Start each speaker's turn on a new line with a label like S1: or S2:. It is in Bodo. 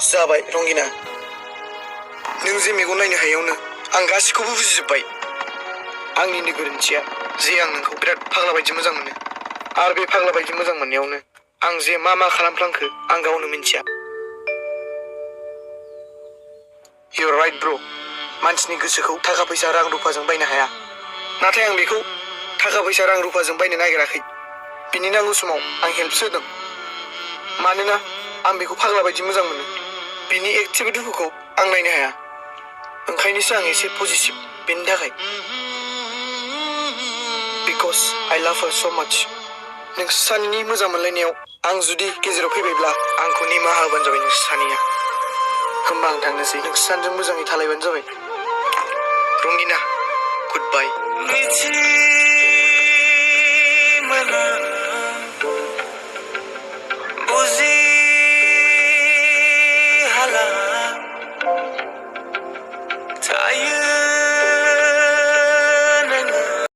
S1: जाबाय रंगिना नों जे मेगन नायनो हायैयावनो आं गासिखौबो बुजिजोब्बाय आंनिनो गोरोन्थिया जे आं नोंखौ बिराद फाग्ला बायदि मोजां मोनो आरो बे फाग्ला बायदि मोजां मोननायावनो आं जे मा खालामफ्लांखो आं गावनो मिन्थिया You're right bro मानसिनि गोसोखौ थाखा फैसा रां रुफाजों बायनो हाया नाथाय आं बेखौ थाखा फैसा रां रुफाजों बायनो नागिराखै बिनि नांगौ समाव आं हेल्पसो होदों मानोना आं बेखौ फाग्ला बायदि मोजां मोनो बिनि एक्टिभ दुखुखौ आं नायनो हाया ओंखायनोसो आं एसे पजिटिभ बेनि थाखाय Because I love her so much नोंसोर सानैनि मोजां मोनलायनायाव आं जुदि गेजेराव फैबायब्ला आंखौ निमाहा होबानो जाबाय नोंसोर सानैया होमबा आं थांनोसै नोंसोर सानैजों मोजाङै थालायबानो जाबाय रंगिना गुड बाय बुजि